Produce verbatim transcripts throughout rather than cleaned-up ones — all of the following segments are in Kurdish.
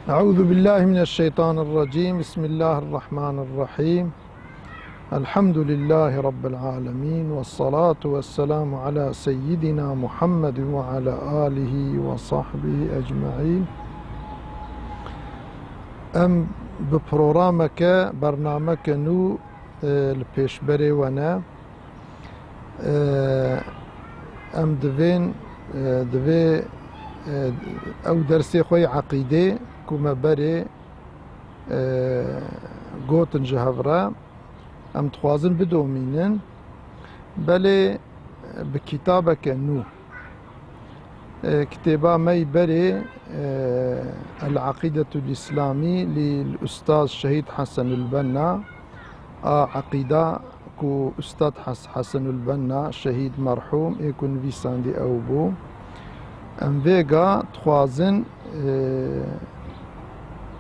أعوذ بالله من الشيطان الرجيم. بسم الله الرحمن الرحيم. الحمد لله رب العالمين، والصلاة والسلام على سيدنا محمد وعلى آله وصحبه أجمعين. Em bi programeke, bernameke nû, e, li pêşberê we ne. E, em divên, e, divê, e, ew dersê xwe yê eqîdê ku me berê, e, gotin ji hev re, em dixwazin bidomînin, belê bi kitabeke nû. E, kitêba me yî berê, e, El Eqîdetul Îslamî lî Ustaz Şehîd Hesenul Benna, a eqîda ku Ustad Has-, Hesenul Benna, şehîd merhûm, ê ku nivîsandî ew bû. Em vêga dixwazin, e,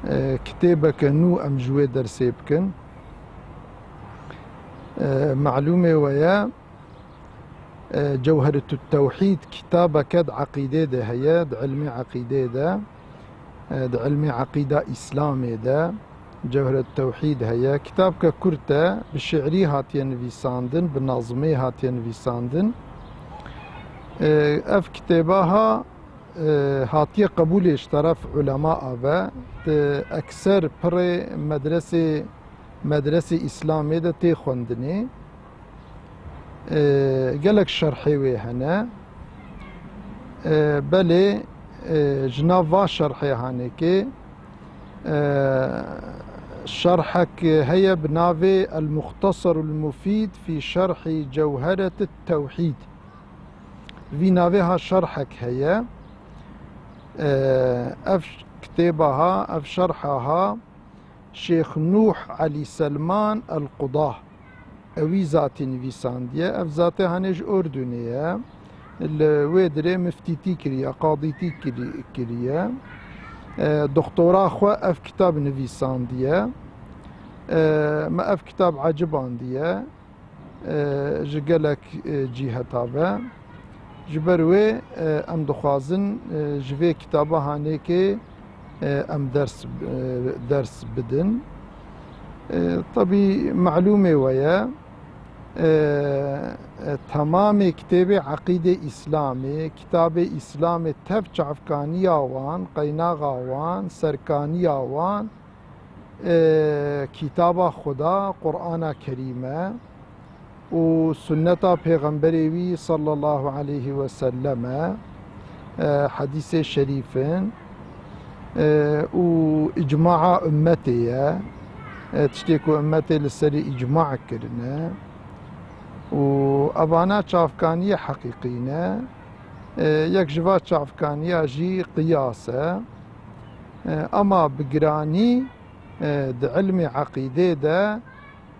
e, kitêbeke nû em ji wê dersê bikin. E, malûmê we ye, e, Cewheretut Tewhîd kitabeke di eqîdê de heye, di ilmê eqîdê de, e, di ilmê eqîda Îslamê de Cewheretut Tewhîd heye. Kitabke kurt e, bi şi'rî hatiye nivîsandin, bi nazmê hatiye nivîsandin. E, ev kitêba ha, e, hatiye qebûlê ji teref ulema ve, di ekser pirê medresê, medresê Îslamê de tê xwendinê. E, gelek şerhê wê hene. E, belê, e, ji nav va şerhê hanekê, e, şerhek heye bi navê El-Muxtasarul Mufîd fî Şerhî Cewheretit Tewhîd. Vî navê ha şerhek heye. E, ev kitêba ha, ev şerha ha, Şêx Nûh Elî Selman El-Qudah. Ewî zatî nivîsandiye. Ev zatê hanê ji Urdunê ye. Li wê dirê miftîtî kiriye, qadîtî kirî-, kiriye. E, doktora xwe ev kitab nivîsandiye. E, me ev kitab ecibandiye, e, ji gelek, e, cîheta ve. Ji ber wê, e, em dixwazin, e, ji vê kitaba hanêkê, e, em ders, e, ders bidin. E, tebî malûmê we ye, e, e, temamê kitêbê eqîdê Îslamê, kitabê Îslamê tev çavkaniya wan, qeynaxa wan, serkaniya wan, e, kitaba Xuda, Qur'ana Kerîm e û sunneta Pêxemberê wî sallallahu aleyhi ve sellem e, e, hedîsê şerîf in, e, û îcmaa ummetê ye. E, tiştê ku ummetê li serê îcma kirine û evana çavkaniyê heqîqî ne. E, yek ji va çavkaniya jî qiyas e. E, ama bi giranî, e, di ilmê eqîdê de,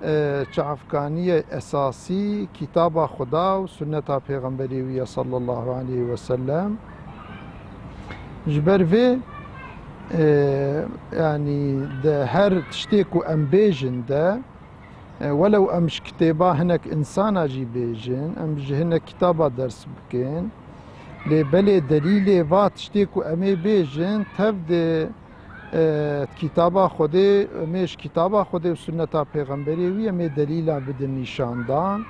e, çavkaniyê esasî kitaba Xuda û sunneta Pêxemberê wî ye sallallahu aleyhi ve sellem. Ji ber vê, e, yanî di her tiştê ku em bêjin de, e, welew em ji kitêba hinek însana jî bêjin, em ji hinek kitaba ders bikin, lê belê delîlê va tiştê ku em ê bêjin tev di, e, kitaba Xwedê, em ê ji kitaba Xwedê û sunneta Pêxemberê wî em ê delîla bidin nîşandan.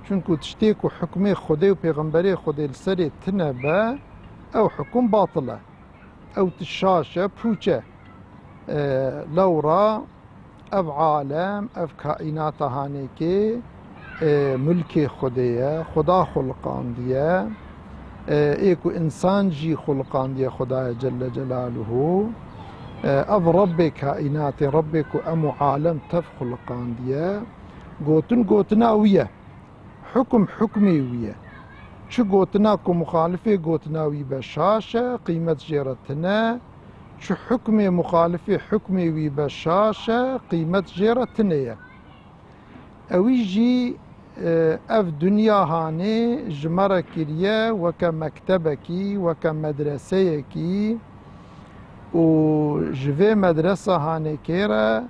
Çunku tiştê ku hukmê Xwedê û Pêxemberê Xwedê li serê tine be, ew hukum batil e. Ew ti şaş e, pûç e. E, lewra ev alem, ev kaînata hanêkê, e, milkê Xwedê ye, Xweda xuliqandiye, e, ê ku însan jî xuliqandiye Xwedayê Celle Celaluhu. E, ev Rebbê kaînatê, Rebbê ku em û alem tev xuliqandiye, gotin gotina wî ye. Hukum hukmê wî ye. Çi gotina ku muxalifê gotina wî be şaş e, qîmet jê re tine. Çi hukmê muxalifê hukmê wî be şaş e, qîmet jê re tine ye. Ewî jî, e, ev dinya hanê ji me re kiriye weke mektebekî, weke medreseyekî û ji vê medresa hanêkê re,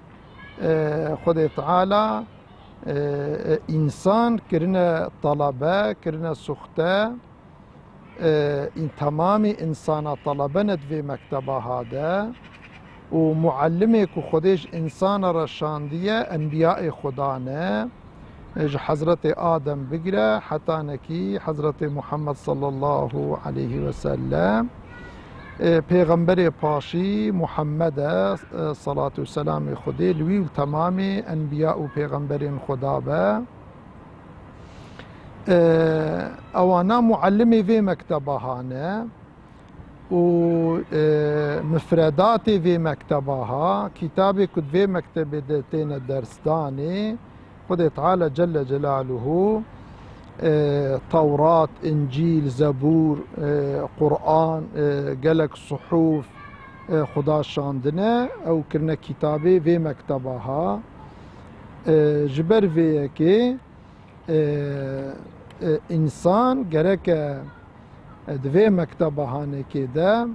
e, Xwedê Teala e, e, însan kirine talebe, kirine suxte, e, în-, temamî însana talebe ne di vê mekteba ha de. û muallimê ku Xwedê ji însana re şandiye, enbiyayê Xuda ne. Ji Hezretê Adem bigire hetanekî Hezretê Muhammed sallallahu aleyhi ve sellem, e, pêxemberê paşî Muhammed e, e, salatu û selamê Xwedê li wî û temamê enbiya û pêxemberên Xuda be. E, ewana muallimê vê mekteba hane û, e, mifredatê vê mekteba ha, kitabê ku di vê mektebê de têne dersdanê, Xwedê Teala Celle Celaluhu, e, Tewrat, Încîl, Zebûr, e, Quran, e, gelek suhuf, e, Xuda şandine, ew kirine kitabê vê mekteba ha. E, ji ber vê yekê, e, e, însan gereke, e, di vê mekteba hanekê de,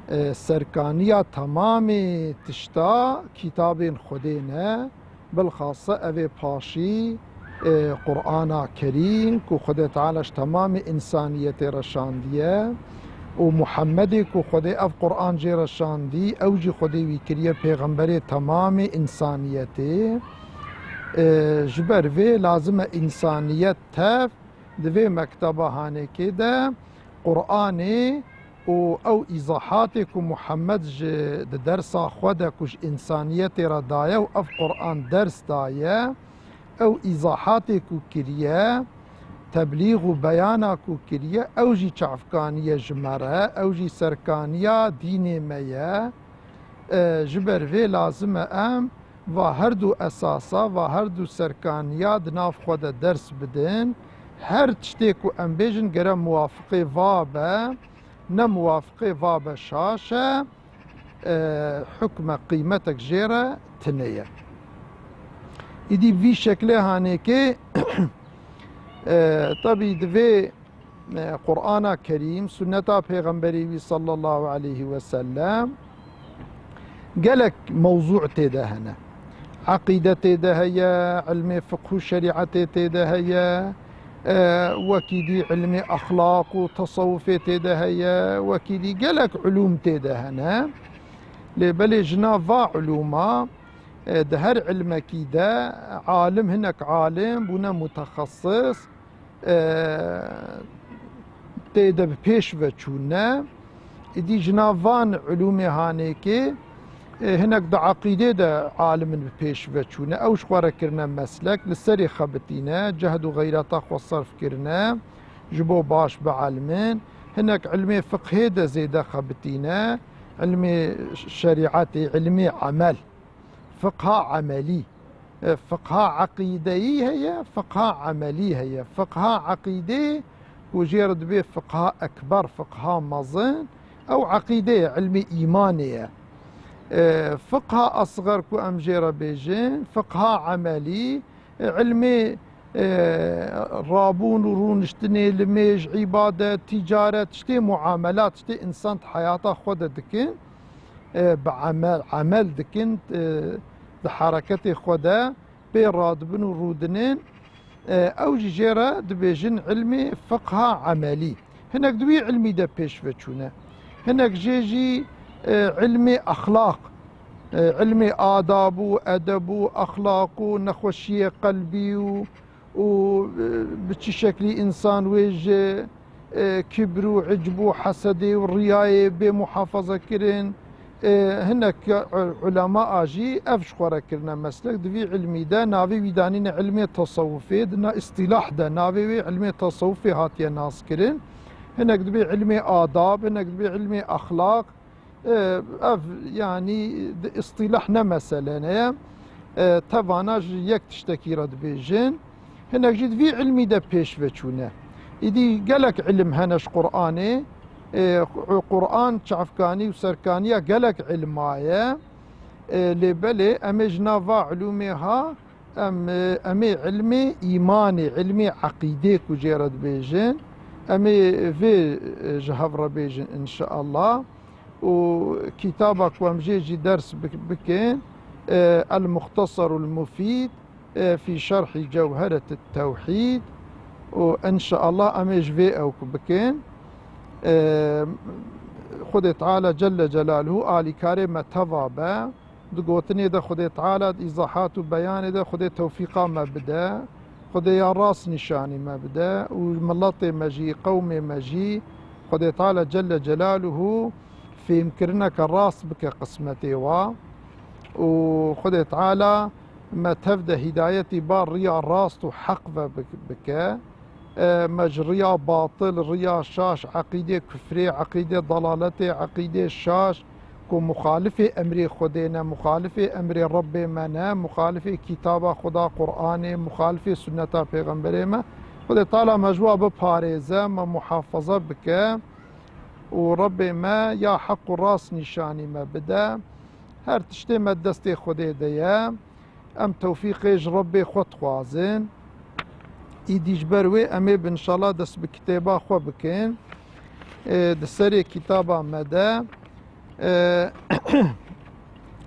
e, serkaniya temamê tişta kitabên Xwedê ne, bilxasa evê paşî, e, Qur'ana Kerîm ku Xwedê Teala ji temamê însaniyetê re şandiye û Muhammedê ku Xwedê ev Qur'an jê re şandî, ew jî Xwedê wî kiriye pêxemberê temamê însaniyetê. E, ji ber vê lazim e însaniyet tev di vê mekteba hanekê de Qur'anê û ew îzahatê ku Muhammed ji di dersa xwe de ku ji însaniyetê re daye û ev Qur'an ders daye, ew îzahatê ku kiriye, teblîx û beyana ku kiriye, ew jî çavkaniye ji me re, ew jî serkaniya dînê me ye. E, ji ber vê lazim e em va her du esasa, va her du serkaniya di nav xwe de ders bidin. Her tiştê ku em bêjin gere muwafiqê va be, ne muwafiqê va be şaş e, e, hukme qîmetek jê re tune ye. Îdî vî şeklê hanêkê, e, tebî divê e, Qur'ana Kerîm, sunneta Pêxemberê wî sallallahu aleyhi ve sellem, gelek mewzû tê de hene. Eqîde tê de heye, ilmê fiqh û şerîetê tê de heye, e, wekî dî ilmê exlaq û tesewufê tê de heye, wekî dî gelek ulûm tê de hene. Lê belê ji nav va ulûma, e, di her ilmekî de alim, hinek alim bûne mutexesis, e, tê de bi pêş ve çûne. Îdî ji nav van ulûmê hanêkê, e, hinek di eqîdê de alim in bi pêş ve çûne. Ew ji xwe re kirine meslek, li serê xebitîne, cehd û xeyreta xwe serf kirine, ji bo baş bielmin. Hinek ilmê fiqhê de zêde xebitîne, ilmê şerîetê, ilmê emel. Fiqha emelî. E, fiqha eqîdeyî heye, fiqha emelî heye. Fiqha eqîdê ku jê re dibê fiqha ekber, fiqha mezin, ew eqîdê ye, ilmê îmanê ye. E, fiqha esxer ku em jê re bêjin, fiqha emelî, e, ilmê, e, rabûn û rûniştinê, limêj, îbadet, tîcaret, tiştê muamelat, tiştê însan di heyata xwe de dikin, e, bi emel, emel dikin, e, di hereketê xwe de pê radibin û rûdinin, e, ew jî jê re dibêjin ilmê fiqha emelî. Hinek di wî ilmî de pêş ve çûne. Hinek jê jî, e, ilmê exlaq, e, ilmê adab û edeb û exlaq û nexweşiyê qelbî û û, e, bi çi şeklî însan wê ji, e, kibr û icb û hesedê û riyayê bê muhafaza kirin. E, hinek u-, ulema a jî ev ji xwe re kirine meslek. Di vî ilmî de navê wî danîne ilmê tesewufê. Di na îstîlah de navê wê ilmê tesewufê hatiye naskirin. Hinek dibê ilmê adab, hinek dibê ilmê exlaq. E, ev, yanî, di îstîlah ne meselene ye. E, tevana ji yek tiştekî re dibêjin. Hinek jî di vî ilmî de pêş ve çûne. Îdî gelek ilim hene ji Qur'anê. E, Qur'an çavkanî û serkaniya gelek ilma ye. E, lê belê em ê ji nav va ilûmê ha, Em, em ê ilmê îmanê, ilmê eqîdê ku jê re dibêjin, em ê vê, e, ji hev re bêjin înşeallah. Û kitaba ku em jê jî ders bik-, bikin, e, El Muxtasarul Mufîd, e, fî Şerhî Cewheretit Tewhîd. Û înşeallah em ê ji vê ew ku bikin. E, Xwedê Teala Celle Celaluhu alîkarê me teva be. Di gotinê de Xwedê Teala, di îzahat û beyanê de Xwedê tewfîqa me bide. Xwedê ya rast nîşanî me bide û miletê me jî, qewmê me jî Xwedê Teala Celle Celaluhu fêmkirineke rast bike qismetê wa û Xwedê Teala me tev de hîdayetî ba riya rast û heq ve bik-, bike. E, me ji riya batil, riya şaş, eqîdê kufrê, eqîdê dalaletê, eqîdê şaş ku muxalifê emrê Xwedê ne, muxalifê emrê Rebbê me ne, muxalifê kitaba Xweda Qur'anê, muxalifê sunneta Pêxemberê me, Xwedê Teala me ji wa biparêze, me muhafaza bike û Rebbê me ya heq û rast nîşanî me bide. Her tiştê me destê Xwedê de ye. Em tewfîqê ji Rebbê xwe dixwazin. Îdî ji ber wê em ê bi inşallah dest bi kitêba xwe bikin. Ê, di serê kitaba me de, ê,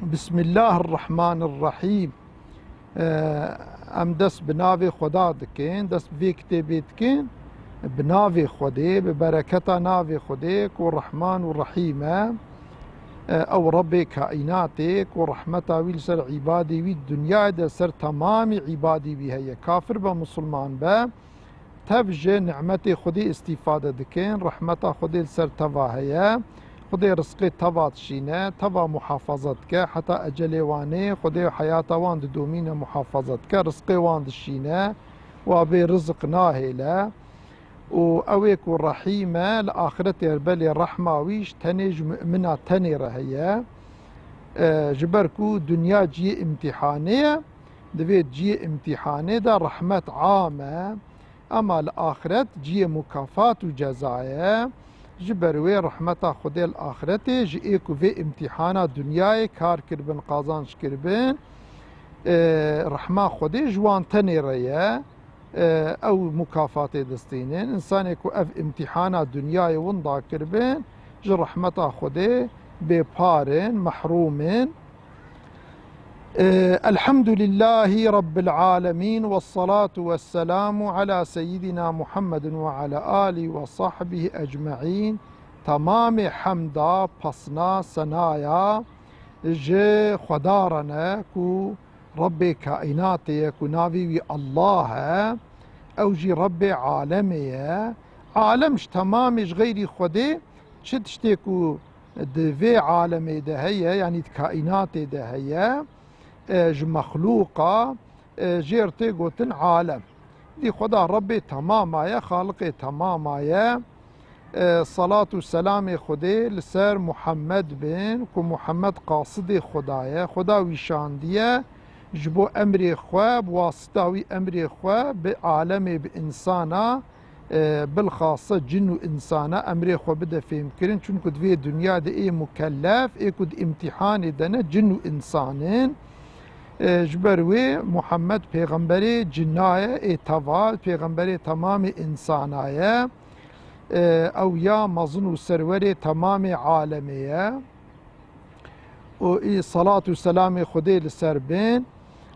Bismillahirrahmanirrahîm. Ê, em dest bi navê Xweda dikin, dest bi vê kitêbê dikin. Bi navê Xwedê, bi bereketa navê Xwedê ku Rehman û Rehîm e. E, ew Rebbê kaînatê ku rehmeta wî li ser îbadê wî di dinyayê de ser temamî îbadê wî heye. Kafir be, misilman be, tev ji nimetê Xwedê îstîfade dikin, rehmeta Xwedê li ser teva heye. Xwedê rizqê teva dişîne, teva muhafaza dike, heta ecelê wan ê, Xwedê heyata wan didomîne, muhafaza dike, rizqê wan dişîne, wa bê riziq nahêle. Û ew ê ku rehîm e, li axretê re belê rehma wî ji tenê ji mumina tenê re heye. E, ji ber ku dinya cihê îmtîhanê ye, di vê cihê îmtîhanê de rehmet am e, ema li axiret cihê mukafat û ceza ye. Ji ber wê rehmeta Xwedê li axiretê ji ê ku vê îmtîhana dinyayê kar kiribin, qazanc kiribin, e, rehma Xwedê ji wan tenê re ye. E, ew mukafatê distînin. Însanê ku ev îmtîhana dinyayê winda kiribin, ji rehmeta Xwedê bêpar in, mehrûm in. E, Elhamdülillahî Rabbil Alemîn ve salatu ve selamu ala seyyidina Muhammedin ve ala alî ve sahbihi ecmaîn. Tamamê hemda, pasna, senaya ji Xweda re ne ku Rebbê kaînatê ye ku navê wî Allah e, ew jî Rebbê alemê ye. Alem ji temamê ji xeyrî Xwedê çi tiştê ku di vê alemê de heye, yanî di kaînatê de heye, e, ji mexlûqa, e, jêr tê gotin alem. Dî Xweda Rebbê temama ye, Xaliqê temama ye. E, salat û selamê Xwedê li ser Muhammed bin, ku Muhammed qasidê Xweda ye. Xweda wî şandiye, ji bo emrê xwe, bi wasita wî emrê xwe bi alemê, bi însana, e, bilxasa cin û însana emrê xwe bide fêmkirin. Çunku di vê dinya de ê mukellef, ê ku di îmtîhanê de ne, cin û însan in. E, ji ber wê Muhammed pêxemberê cina ye, ê teva, pêxemberê temamê însana ye. E, ew ya mezin û serwerê temamê alemê ye. Û î salat û selamê Xwedê li ser bin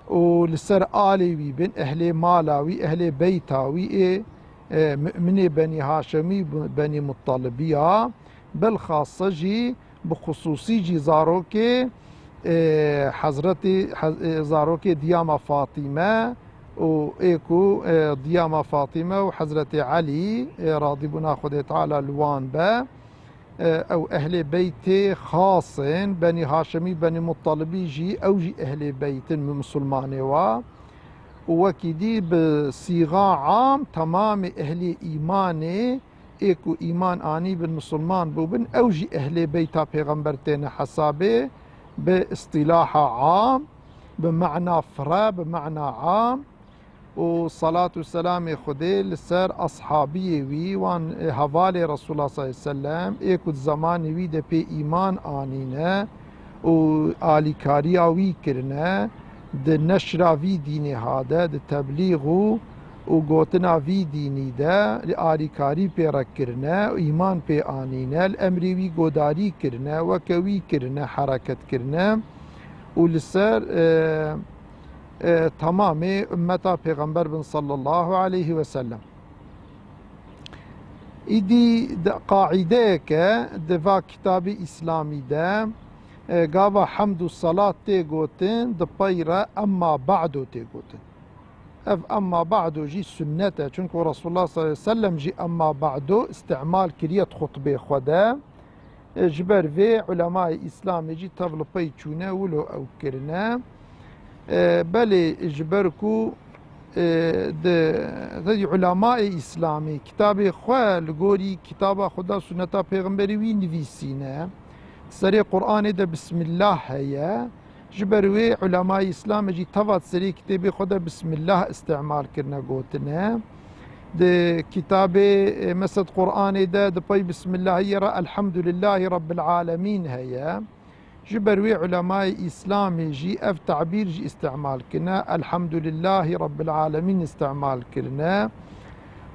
û li ser alê wî bin, ehlê mala wî, ehlê beyta wî, ê, e, mu'minê Benî Haşemî, Benî Muttalibiya, bilxasa jî, bi xusûsî jî zarokê, e, Hezretî, Hez-, e, zarokê Diyama Fatîme û ê ku, e, Diyama Fatîme û Hezretê Elî, e, radîbûna Xwedê Teala li wan be, e, ew ehlê beytê xas in, Benî Haşemî, Benî Muttalibî jî, ew jî ehlê beyt in, misilmanê wa. Û wekî dî bi sîxa am, temamê ehlê îmanê, ê ku îman anîbin, misilman bûbin, ew jî ehlê beyta pêxember têne hesabê, bi îstîlaha am, bi mena fire, bi mena am. Û salat û selamê Xwedê li ser ashabiyê wî, wan, e, hevalê Resulullah sallallahu aleyhi ve sellem, ê ku di zemanê wî de pê îman anîne û alîkariya wî kirine, di neşra vî dînê hade, di teblîx û, û gotina vî dînî de li alîkarî pê re kirine, îman pê anîne, li emrê wî godarî kirine, weke wî kirine, hereket kirine û li ser, e, e, temamê ummeta Pêxember bin sallallahu aleyhi ve sellem. Îdî di qaîdeyeke di va kitabê îslamî de, e, gava hemd û salat tê gotin, di pey re emma ba'do tê gotin. Ev emma ba'do jî sunnet e, çunku Resulullah sallallahu aleyhi ve sellem jî emma ba'do îstîmal kiriye di xutbê xwe de. E, ji ber vê ulemayê îslamê jî tev li pey çûne, wilo ew kirine. E, belê ji ber ku, e, di, di ulemayê îslamê kitabê xwe li gorî kitaba Xuda, sunneta pêxemberê wî nivîsîne. Serê Qur'anê de Bismillah heye. Ji ber wê ulemayê îslamê jî teva di serê kitêbê xwe de Bismillah îstîmal kirine gotine. Di kitabê, e, mesela di Qur'anê de di pey Bismillahiyê re Elhamdulillahî Rabbil Alemîn heye. Ji ber wê ulemayê îslamê jî ev tabîr jî îstîmal kirine, Elhamdulillahî Rabbil Alemîn îstîmal kirine.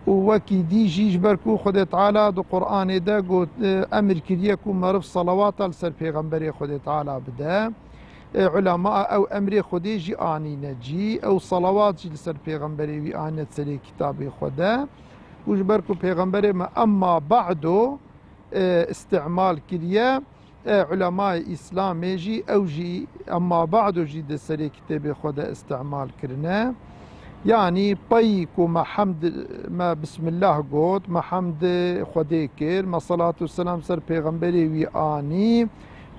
Û wekî dî jî ji ber ku Xwedê Teala di Qur'anê de got, e, emir kiriye ku meriv salawata li ser pêxemberê Xwedê Teala bide. E, ulema ew emrê Xwedê jî anîne cî, ew salawat jî li ser pêxemberê wî anîne di serê kitabê xwe de. Û ji ber ku pêxemberê me emma ba'do, e, îstîmal kiriye, e, ulemayê îslamê jî ew jî emma ba'do jî di serê kitêbê xwe de îstîmal kirine. Yanî pey ku me hemd, me Bismillah got, me hemd Xwedê kir, me salatu selam ser pêxemberê wî anî,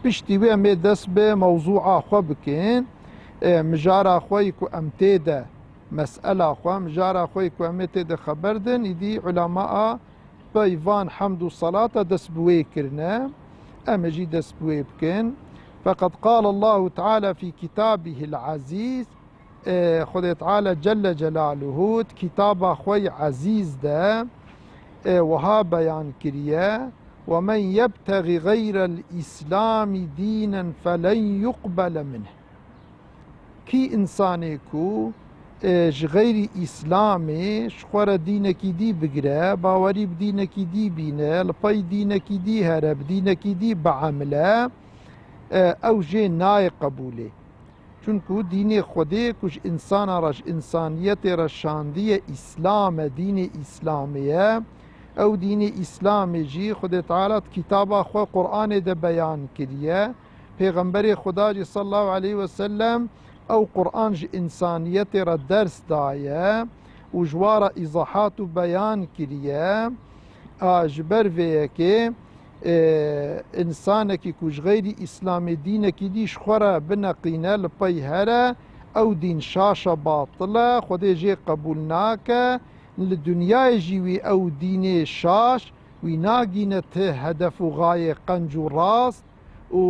piştî wê em ê dest bi mewzûa xwe bikin. E, mijara xwe yî ku em tê de, mesela xwe, mijara xwe yî ku em ê tê de xeber din, îdî ulema a pey van hemd û salata dest bi wê kirine, em ê jî dest bi wê bikin. Feqed qala Allahu Teala fî kitabihil azîz, e, Xwedê Teala Celle Celaluhu di kitaba xwe yî ezîz de, e, wiha beyan kiriye, "Ve men yebtexî xeyrel îslamî dînen felen yuqbele minh." Kî însanê ku, e, ji xeyrî Îslamê ji xwe re dînekî dî bigire, bawerî bi dînekî dî bîne, li pey dînekî dî here, bi dînekî dî biemile, e, ew jê nayê qebûlê. Çunku dînê Xwedê ku ji însana re, ji însaniyetê re şandiye Îslam e, dînê Îslamê ye. Ew dînê Îslamê jî Xwedê Teala di kitaba xwe Qur'anê de beyan kiriye. Pêxemberê Xuda jî sallallahu aleyhi ve sellem ew Qur'an ji însaniyetê re ders daye û ji wa re îzahat û beyan kiriye. A, ji ber vê yekê, e, însanekî ku ji xeyrî Îslamê dînekî dî ji xwe re bineqîne, li pey here, ew dîn şaş e, batil e, Xwedê jê qebûl nake. Li dinyayê jî wî ew dînê şaş, wî nagîne ti hedef û xayê qenc û rast û,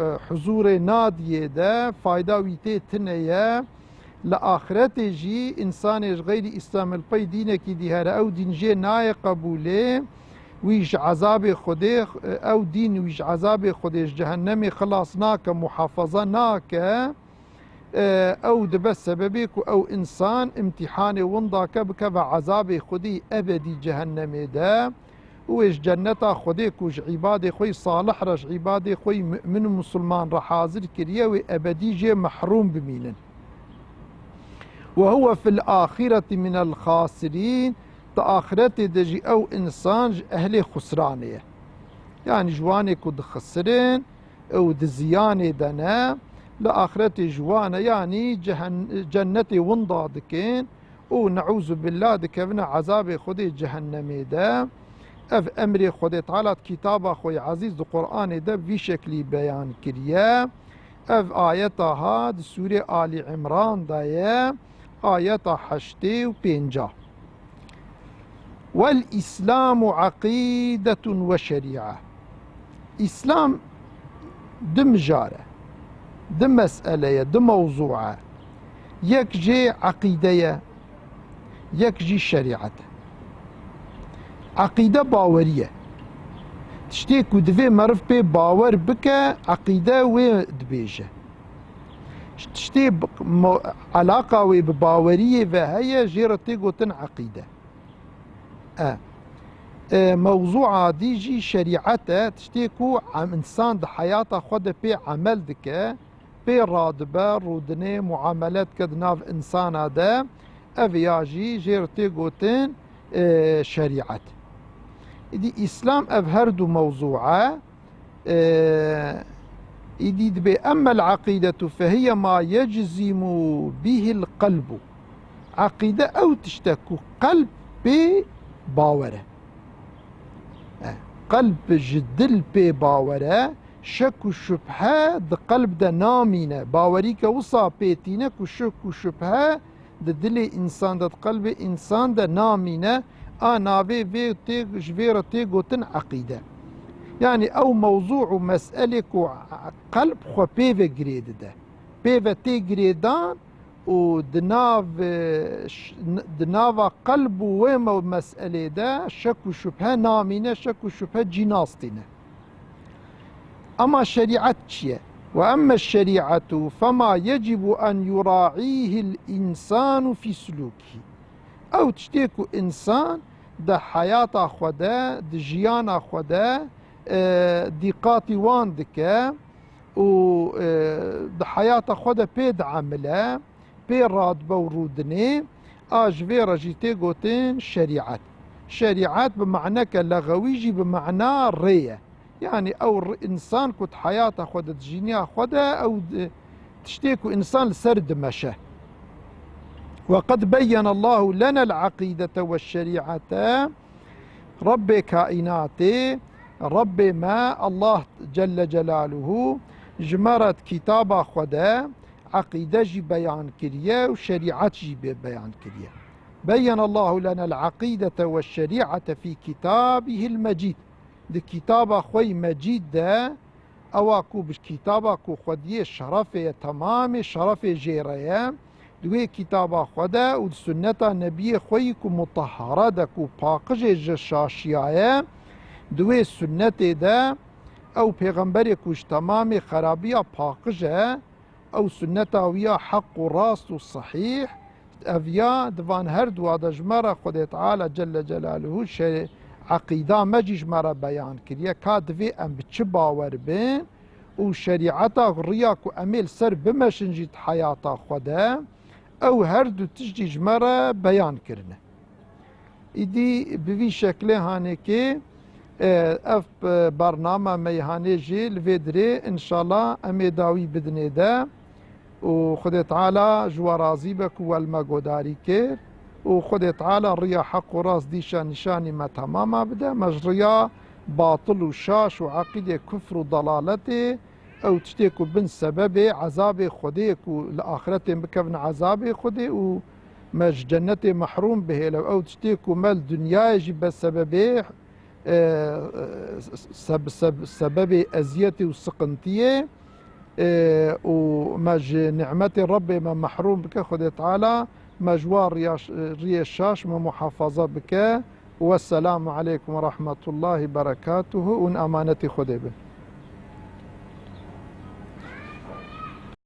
e, huzûrê nadiyê de fayda wî tê tine ye. Li axretê jî însanê ji xeyrî Îslamê li pey dînekî dî here, ew dîn jê nayê qebûlê, wî ji ezabê Xwedê, ew dîn wî ji ezabê Xwedê, ji cehennemê xilas nake, muhafaza nake. E, ew dibe sebebê ku ew însan îmtîhanê winda ke, bikeve ezabê Xwedî ebedî cehennemê de. Û wê ji cenneta Xwedê ku ji îbadê xwe yî salih re, ji îbadê xwe yî mu'min û misilman re hazir kiriye, wê ebedî jê mehrûm bimînin. "Ve huve fil axireti minel xasirîn", di axiretê de jî ew însan ji ehlê xusranê ye. Yanî ji wanê ku dixisirin, ew di ziyanê de ne, li axretê ji wan e, yanî cehen-, cennetê winda dikin û neûzubillah dikevine ezabê Xwedê cehennemê de. Ev emrê Xwedê Teala di kitaba xwe yê ezîz di Qur'anê de vî şeklî beyan kiriye. Ev ayeta ha di sûrê Alî Îmran de ye, ayeta heştê û pênca. "Wel Îslamu eqîdetun ve şerî'a." Îslam du mijar e, du mesele ye, du mewzû e. Yek jê eqîde ye, yek jî şerîet e. Eqîde bawerî ye. Tiştê ku divê meriv pê bawer bike, eqîde wê dibêje. Tiştê bi-, mo-, elaqa wê bi baweriyê ve heye, jê re tê gotin eqîde. E, e, mewzûa dî jî şerîet e, tiştê ku em, însan di heyata xwe de pê emel dike, pê radibe, rûdinê, muamele dike di nav însana de, ev ya jî jê re tê gotin, e, şerîet. Îdî Îslam ev her du mewzû e. Îdî dibê emmel eqîdetu fehiye ma yeczimu bihil qelbu. Eqîde ew tişt e ku qelb pê bawer e. E, qelb ji dil pê bawer e, şek û şubhe di qelb de namîne. Bawerîke wisa pê tîne ku şek û şubhe di dilê însan de, di qelbê însan de namîne. A navê vê tê, ji vê re tê gotin eqîde. Yanî ew mewzû û meselê ku qelb xwe pê ve girê dide. Pê ve tê girêdan û di nav, e, ş-, n-, di nava qelb û wê me-, meselê de şek û şubhe namîne, şek û şubhe cî nastîne. Ama şerîet çi ye? Ve emme şerîetu fema yecibu en yura'îhil însanu fî sulûkî. Ew tiştê ku însan di heyata xwe de, di jiyana xwe de, e, dîqatî wan dike û, e, di heyata xwe de pê diemile, pê radibe û rûdinê, a ji vê re jî tê gotin şerîet. Şerîet bi maneke lexewî jî bi mana rê ye. Yanî ew r-, însan ku di heyata xwe de, di jîniya xwe de, ew di-, tiştê ku însan li ser dimeşe. Ve qed beyyene Allahu lenel eqîdete ve şerîete. Rebbê kaînatê, Rebbê me Allah Celle Celaluhu ji me re di kitaba xwe de eqîde jî beyan kiriye û şerîet jî bê beyan kiriye. Beyyene Allahu lenel eqîdete ve şerîete fî kitabihil mecîd. Di kitaba xwe yî mecîd de, ewa ku bi kitaba ku xwediyê şerefê ye, temamê şerefê jê re ye, di wê kitaba xwe de û di sunneta nebiyê xwe yî ku mutahhare de, ku paqijê ji şaşiya ye, di wê sunnetê de ew pêxemberê ku ji temamê xerabiya paqij e, ew sunneta wî ya heq û rast û sehîh, ev ya di van her dua de ji me re Xwedê Teala Celle Celaluhu şe-, eqîda me jî ji me re beyan kiriye, ka divê em bi çi bawer bin û şerîeta riya ku em ê li ser bimeşin jî di heyata xwe de, ew her du tişt jî ji me re beyan kirine. Îdî bi vî şeklê hanêkê, e, ev, e, bername meyhanê jî li vê dirê, înşallah em ê dawî bidinê de û Xwedê Teala ji we razî be ku we li me godarî kir û Xwedê Teala riya heq û rast dîşa nîşanî me temama bide, me ji riya batil û şaş û eqîdê kufr û dalaletê, ew tiştê ku bin sebebê ezabê Xwedê ku li axiretê bikevin ezabê Xwedê û me ji cennetê mehrûm bihêle, ew tiştê ku me li dinyayê jî be sebebê, e, seb-, seb-, sebebê eziyetê û siqintiyê, e, û me ji nimetê Rebbê me mehrûm bike, Xwedê Teala me ji wa riya-, riyê şaş me muhafaza bike. Wesselamu aleykum ve rahmetullahi berekatuhu û in amanetî Xwedê bin.